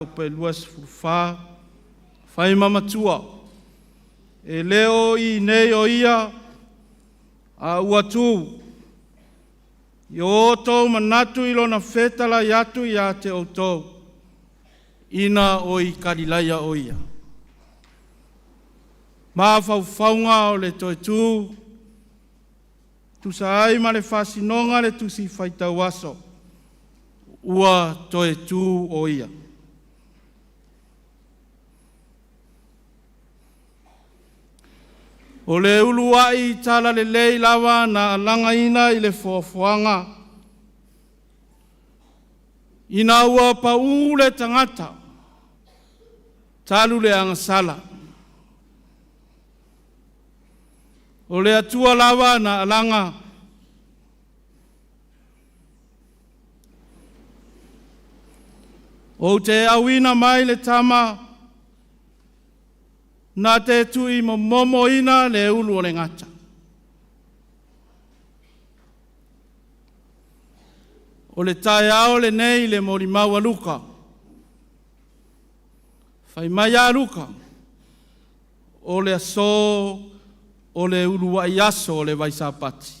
Mataupu e 24, Fai ma matua, e le o i inei o ia, a ua tu. I o outou manatu i lona fetalai atu ia te outou, ina o i Kalilaia o ia. Mafaufauga o le toe tu, tusa ai ma le faasinoga le tusi faitau aso, ua toe tu o ia. O le uluai talalelei lava na alagaina i le foafoaga, ina ua pau le tagata talu le agasala, o le Atua lava na alaga ou te auina mai le tama na te tuuimomomoina le ulu o le gata. O le taeao lenei i le molimau a Luka. Fai mai a Luka, o le aso o le uluai aso o le vai Sapati.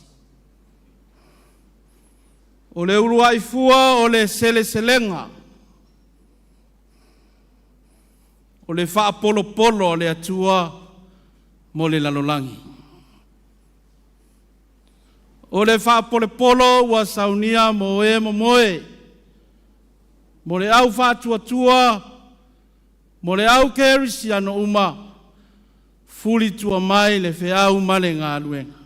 O le uluai fua o le seleselega o le faapolopolo a le Atua mo le lalolagi. O le faapolepolo ua saunia mo e momoe, mo le au faatuatua, mo le au kerisiano uma, fuli tua mai le feau ma le galuega.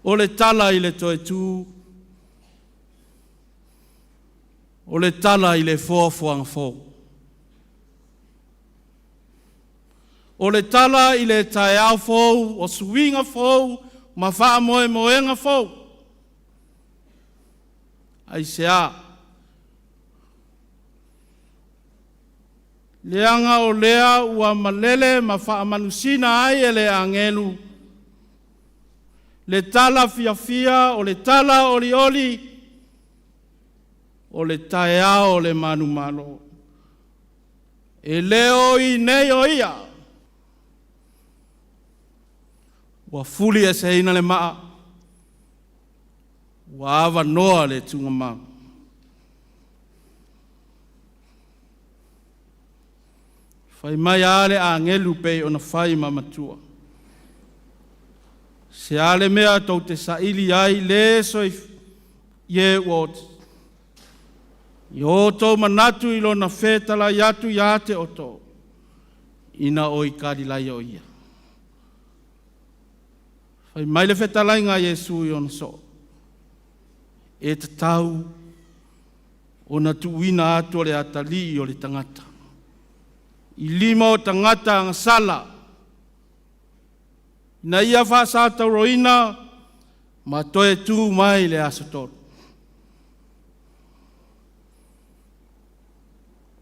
O le tala i le toe tu, o le tala i le foafoaga fou. O le tala i le taeao fou, o suiga fou ma faamoemoega fou. Aisea? Leaga o lea ua malele ma faamanusina ai e le agelu le tala fiafia o le tala olioli o le taeao o le manumalo. E le o i nei o ia, ua fulieseina le maa, ua avanoa le tuugamau. Fai mai lava le agelu pei ona fai ma matua. Se a le mea tou te saili ai le ua oti? I outou manatu i lona fetalai atu ia te outou, ina o i Kalilaia o ia. Fai mai le fetalaiga a Iesu i ona soo, e tatau ona tuuina atu o le atalii o le tagata. I lima o tagata agasala, na ia faasatauroina ma toe tu mai le aso tolu.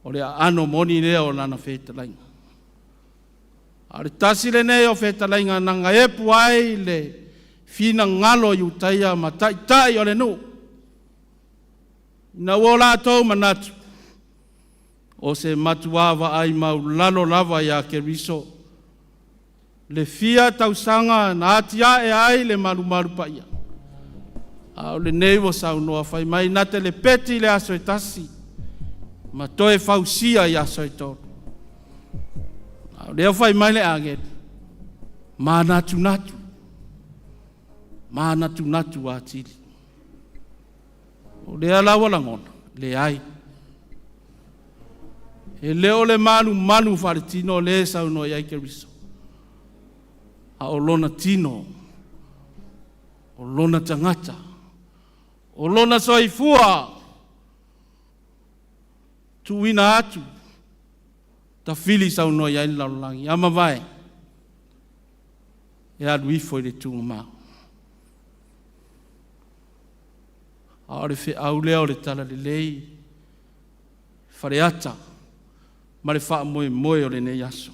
O le aano moni lea o lana fetalaiga. A o le tasi lenei o fetalaiga na gaepu ai le finagalo o Iutaia ma taitai o le nuu. Ina ua o latou manatu, o se matua vaai maulalo lava ia Keriso le fia tausaga na atiae ai le malumalu paia. A o lenei ua saunoa fai mai na te lepeti i le aso e tasi ma toe fausia i aso e tolu. A o lea fai mai le agelu, manatunatu, manatunatu atili. O lea la ua lagona, leai. E le o le malumalu faaletino lea e saunoa i ai Keriso, a o lona tino, o lona tagata, o lona soifua tuuina atu, tafili saunoa i ai le lalolagi. A mavae, e alu ifo i le tuugamau. A o le feau lea o le talalelei, faleata ma le faamoemoe o lenei aso.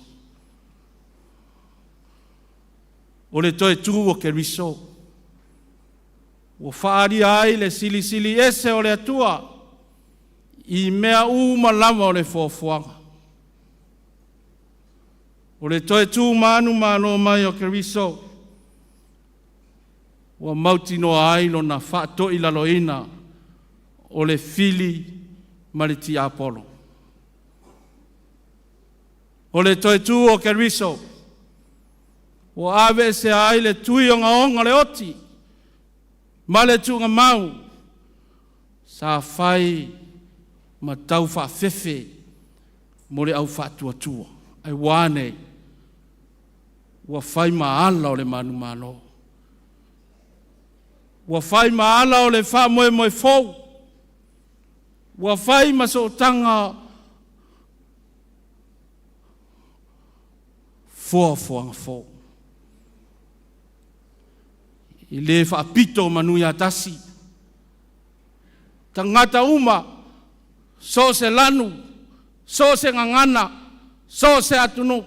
O le toe tu o Keriso. Ua faaalia ai le silisili ese o le Atua i mea uma lava o le foafoaga. O le toe tu manumalo mai o Keriso, ua mautinoa ai lona faatoilaloina o le fili ma le tiapolo. O le toe tu o Keriso, ua aveesea ai le tui ogaoga o le oti ma le tuugamau sa fai ma taufaafefe mo le aufaatuatua. Ae ua a nei? Ua fai ma ala o le manumalo. Ua fai ma ala o le faamoemoe fou. Ua fai ma sootaga foafoaga fou. E le faapito manu ia tasi, tagata uma, so o se lanu, so o se gagana, so o se atunuu.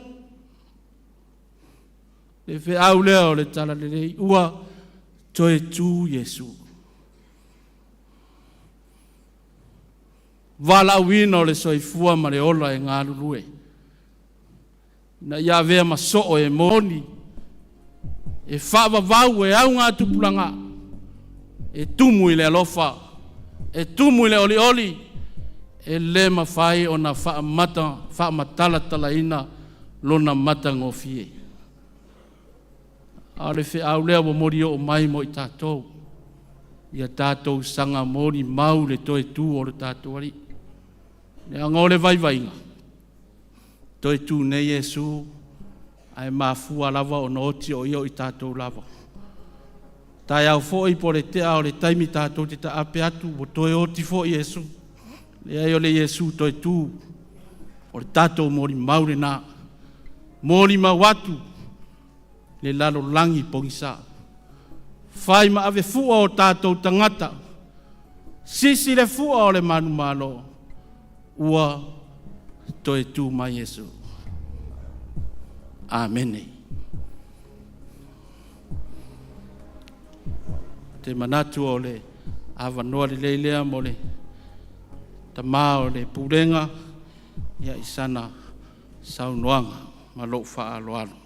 Le feau lea o le Talalelei ua toe tu Iesu. Valaauina o le soifua ma le ola e galulue ina ia avea ma soo e moni, e faavavau, e augatupulaga, e tumu i le alofa, e tumu i le olioli, e le mafai ona faamata, faamatalatalaina lona matagofie. A o le feau lea ua molioo mai mo i tatou, ia tatou saga molimau le toe tu o le tatou Alii. Leaga o le vaivaiga, toe tu nei Iesu ae mafua lava ona oti o ia o i tatou lava. Taeao foi po o le tea o le taimi tatou te taape atu ua toe oti foi Iesu. Leai o le Iesu toe tu, o le tatou molimau lena. Molimau atu le lalolagi pogisa. Fai ma ave fua o tatou tagata, sisi le fua o le manumalo, ua toe tu mai Iesu. Amene. Te manatu o le avanoa lelei lea mo le tama o le pulega ia i sana saunoaga ma lou faaaloalo.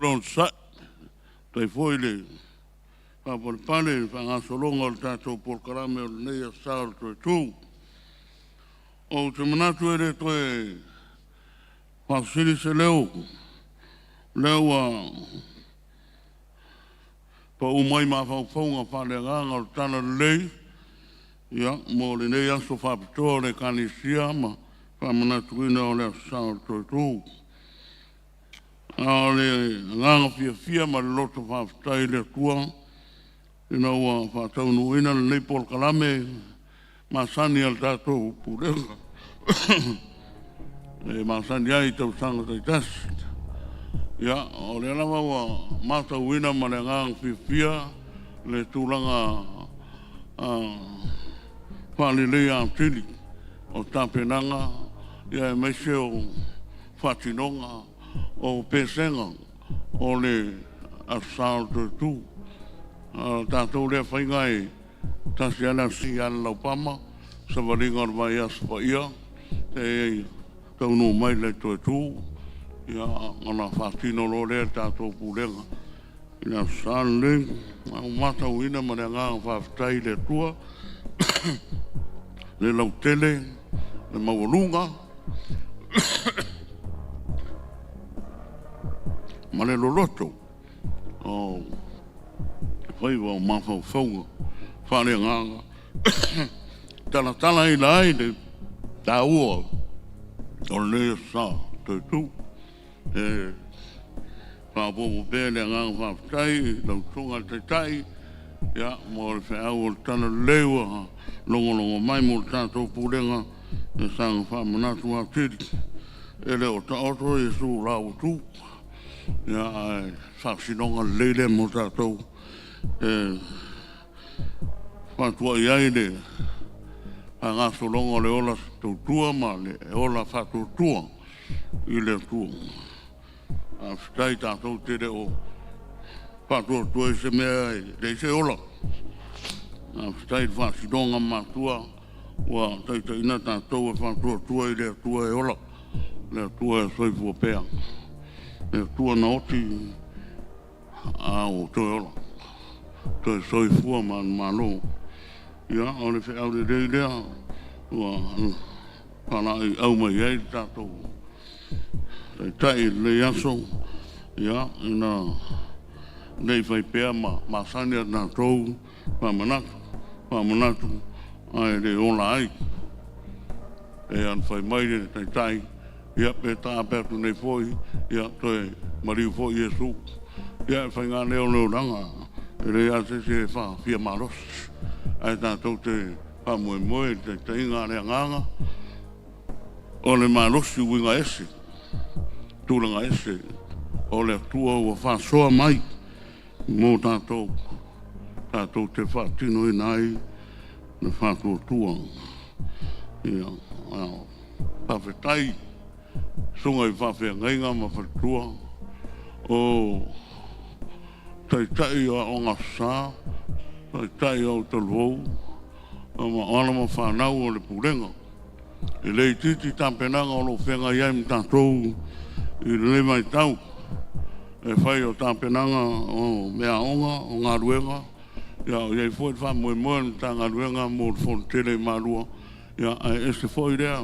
Onosai, faafetai foi le faapalepale i le faagasologa o le tatou polokalame o lenei Aso Sa o le Toe Tu. Ou te manatu e le toe faafesili se leo, o lea ua pau mai mafaufauga faaleagaga o le Talalelei, ia, mo lenei aso faapitoa o le Ekalesia ma faamanatuina o le Aso Sa o le Toe Tu. A o le agaga fiafia ma le loto faafetai i le Atua ina ua faataunuuina lenei polokalame masani a le tatou Pulega e masani ai i tausaga taitasi. Ia, o lea lava ua matauina ma le agaga fiafia le tulaga faaleleia atili o tapenaga aemaise o faatinoga o pesega o le Aso Sa o le Toe Tu. O tatou lea faiga e tasi lava le aso ia Laupama, savaliga o le vaiaso paia, e taunuu mai le Toe Tu, ia ona faatino loa lea e le tatou Pulega i le Aso Sa lenei. A ua matauina ma le agaga faafetai i le Atua le lautele, le maualuga ma le loloto o faiva o mafaufauga faaleagaga e talatalaina ai le taua o lenei Aso Sa Toe Tu. E faaopoopo pea le agaga faafetai i lau Susuga i le Taitai, ia, mo le feau o le Talalelei ua logologo mai mo le tatou Pulega. E saga faamanatu atili, e le o taoto Iesu la ua tu. Ia, ae faasinoga lelei lea mo tatou e fautua i ai le faagasologa o le ola tautua ma le ola faatuatua i le Atua. Faafetai tatou te le o faatuatua i se mea e leai se ola. Faafetai i le faasinoga matua ua taitaiina tatou e faatuatua i le Atua e ola, le Atua e soifua pea, le Atua na oti a ua toe ola, toe soifua manumalo. Ia, o le feau lelei lea ua faalaeiau mai ai le tatou Taitai i lenei aso, ia, ina ne i fai pea ma masani a tatou faamanatu, faamanatu ae le ola ai. E ona fai mai le Taitai, ia pe taape atu nei foi, ia toe maliu foi Iesu. Ia, e faiga lea o le olaga, e leai lava se isi e faafia malosi, ae tatou te faamoemoe i le taitaiga a le Agaga, o le malosi uiga ese, tulaga ese o le Atua ua faasoa mai mo tatou, tatou te faatinoina ai le faatuatua. Ia, faafetai susuga i faafeagaiga ma faletua o taitai o Aoga Aso Sa, taitai o Aotaluvou, o alo ma fanau o le Pulega. E le itiiti tapenaga o lo o feagai ai ma tatou i lenei vaitau, e fai o tapenaga o meaaoga, o galuega, ia o i ai foi le faamoemoe o le Matagaluega mo le Fonotele i Malua, ia ae ese foi lea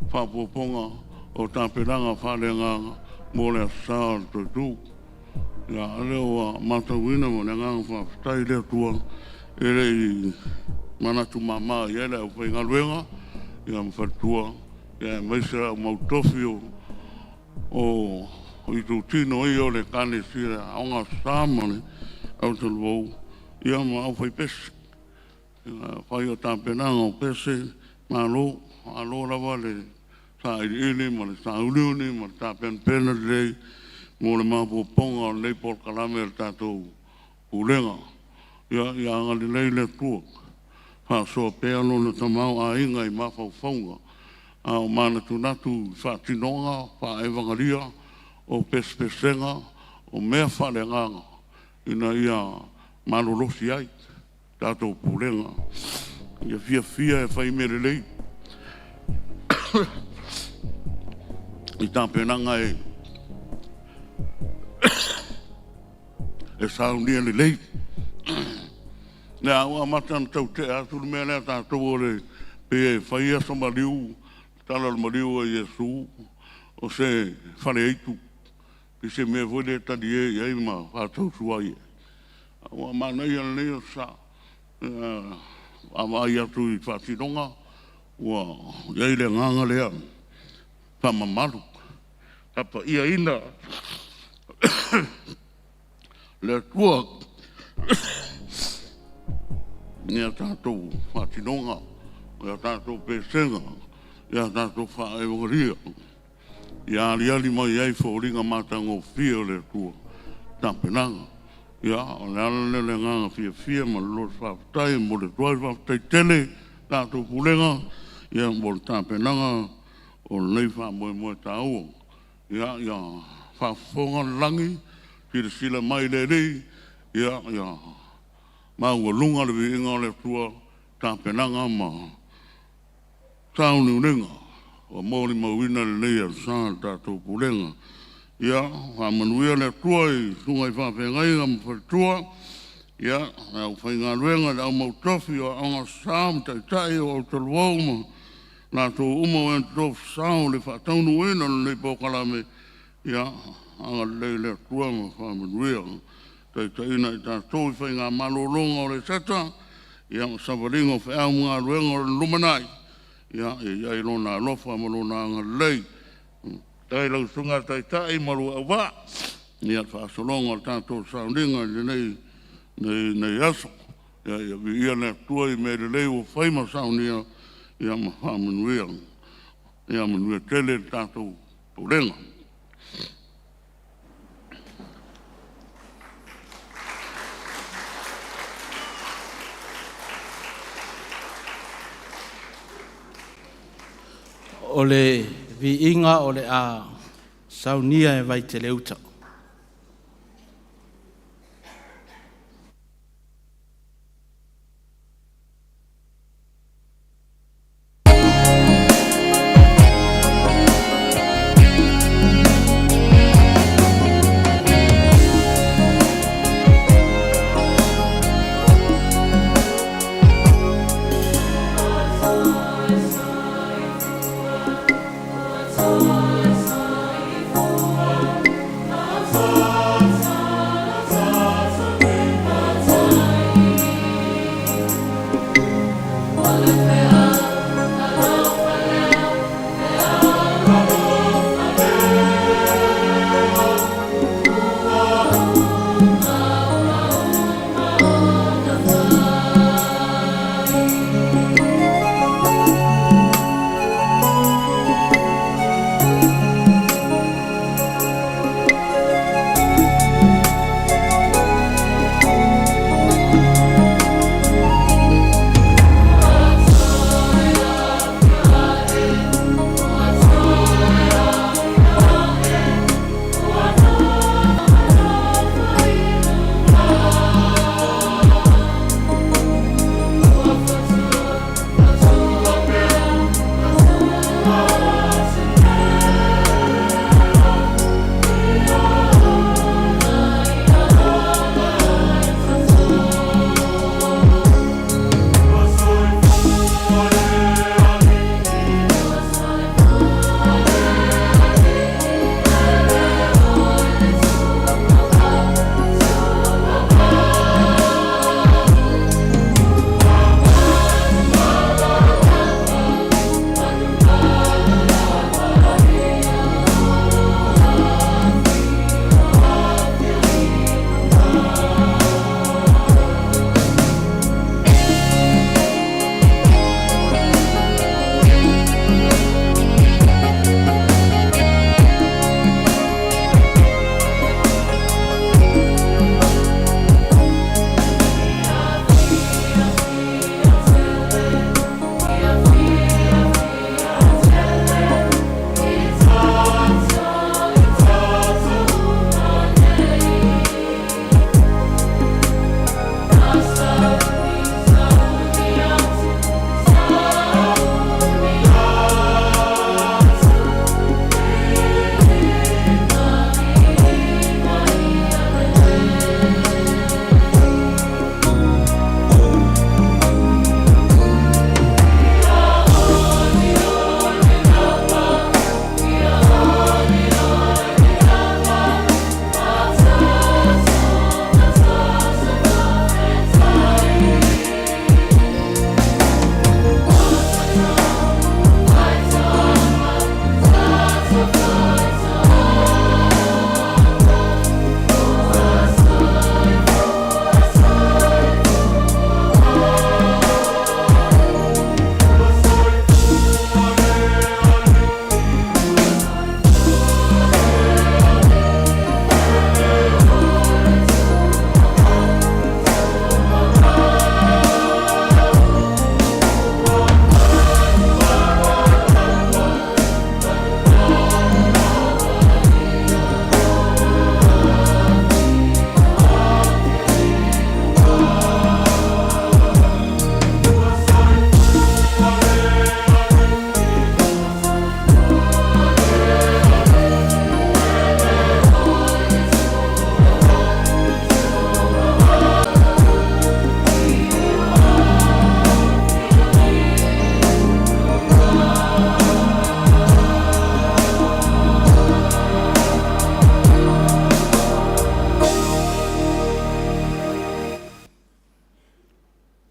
faaopoopoga o tapenaga faaleagaga mo le Aso Sa o le Toetū. Ia, o lea ua matauina ma le agaga faafetai i le Atua, e le i manatu mama i ai le aufaigaluega ma faletua, aemaise le au mautofi o itutino ia o le Ekalesia Aoga Aso Sa ma le Aotaluvou, ia ma aufaipese. Afai o tapenaga o pese, malo, malo lava le sailiili ma le sauniuni ma le tapenapena lelei mo le maopoopoga o lenei polokalame a le tatou Pulega. Ia agalelei le Atua, faasoa pea Lona tamaoaiga i mafaufauga a o manatunatu i faatinoga faa-evagalia o pesepesega o mea faaleagaga ina ia malolosi ai tatou pulega, ia fiafia e fai mea lelei i tapenaga e saunia lelei. Lea ua amata ona tau tea atu le mea lea a tatou o le pei e fai aso maliu, tala o le maliu a Iesu, o se faleaitu, i se mea foi lea e talie i ai ma faatausu ai. Ua manaia lenei Aso Sa, vaavaai atu i faatinoga ua i ai le agaga lea faamamalu, tapaiaina le Atua i a tatou faatinoga, i a tatou pesega, i a tatou faaevagalia, ia aliali mai ai foliga matagofie o le Atua i tapenaga. Ia, o le ala lea o le agaga fiafia ma le loto faafetai e momoli atu ai le faafetai tele i le tatou Pulega, ia, mo le tapenaga o lenei faamoemoe taua. Ia faafofoga le lagi, silasila mai le Alii, ia maualuga le viiga o le Atua i tapenaga ma sauniuniga ua molimauina lenei Aso Sa e le tatou Pulega. Ia faamanuia le Atua i susuga i faafeagaiga ma faletua, ia, le aufaigaluega, le au mautofi o Aoga Aso Sa ma Taitai o Aotaluvou ma latou uma o e na tofu sao i le faataunuuina o lenei polokalame, ia agalelei le Atua ma faamanuia. Taitaiina i tatou i faiga malologa o le seta, ia ma savaliga o feau ma galuega o le lumanai, ia i ai Lona alofa ma Lona agalelei. Faafetai i lau Susuga i le Taitai ma lou auvaa i le faasologa o le tatou sauniga i lenei aso. Ia viia le Atua i mea lelei ua fai ma saunia. ia ma faamanuia. Ia manuia tele le tatou pulega. O le viiga o le a saunia e Vaiteleuta.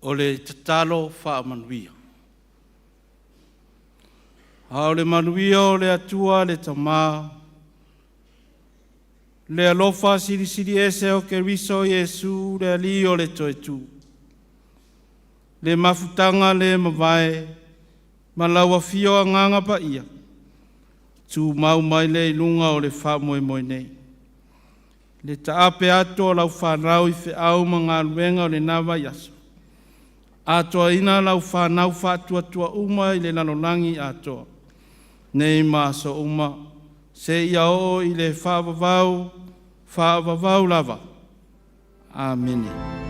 O le tatalo faamanuia. A o le manuia o le Atua le Tama, le alofa silisili ese o Keriso Iesu le Alii o le toetu, le mafutaga le mavae, Ma lau afio Agaga Paia, tumau mai lea i luga o le faamoemoe nei. Le taape atu o lau fanau i feau ma galuega o lena vaiaso, atoaina lau fanau faatuatua uma i le lalolagi atoa, nei ma aso uma, seia oo i le faavavau, faavavau lava. Amene.